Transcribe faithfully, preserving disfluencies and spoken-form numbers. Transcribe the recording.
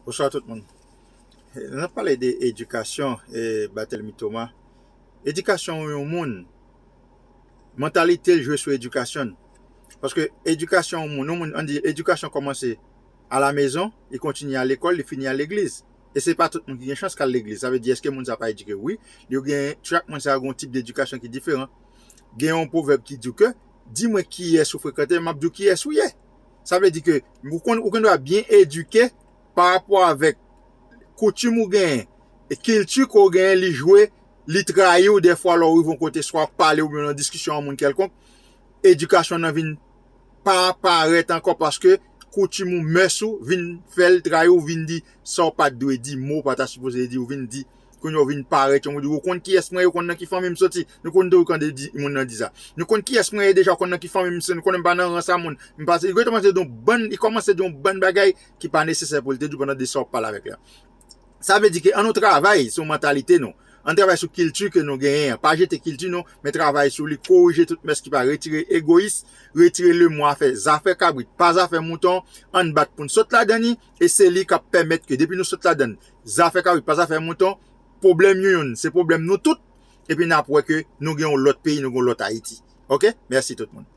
Bonswa tout moun. N ap pale de edikasyon, e, Barthélemy Thomas. Edikasyon yon moun, mantalite l jwe sou edikasyon l. Paske edikasyon yon moun, yon moun, ann di, edikasyon kòmanse alamezon, li kontinye a lekòl, li fini a legliz. E se pa tout moun ki gen chans k al legliz. Sa vle di, èske moun sa pa edike? Wi. Yo gen, chak moun sa yo gen yon tip de edikasyon ki diferan. Gen yon pwovèb ki di ke, di mwen kiyès ou frekante, m ap di w kiyès ou ye. Sa vle di ke ou konn, ou konn dwa byen edike pa rapò avèk koutim ou genyen, e kilti ke w genyen, li jwe, li trayi w dèfwa lè w rive yon kote, swa w ap pale oubyen nan diskisyon an moun kèlkonk, edikasyon nan vin pa parèt ankò paske koutim ou, mès ou vin fè l trayi w, vin di sa w pa t dwe di, mo w pa ta sipoze di, ou vin di. Kounye a w vin parèt, yon moun di, ou konn kiyès mwen ye, ou konn nan ki fanmi m soti. Nou konn tou kande di, moun nan di sa. Nou konn kiyès mwen ye deja, ou konn nan ki fanmi m soti, nou konnen m pa nan rans a moun. M pa, li kòmanse di yon bann, li kòmanse di yon bann bagay ki pa nesesè pou l te di w pandan de sa w ap pale avèk li a. Sa vle di ke ann nou travay sou mantalite nou. Ann travay sou kilti ke nou genyen an. Pa jete kilti nou, men travay sou li, korije tout mès ki pa, retire egoyis, retire lemwa fè zafè kabrit, pa zafè mouton, ann bat pou n sot ladan li, e se li k ap pèmèt ke depi nou sot ladan l, zafè kabrit, pa zafè mouton, pwoblèm youn youn, se pwoblèm nou tout, epi n ap wè ke nou gen yon lòt peyi, nou gen yon lòt Ayiti. Oke? Mèsi tout moun.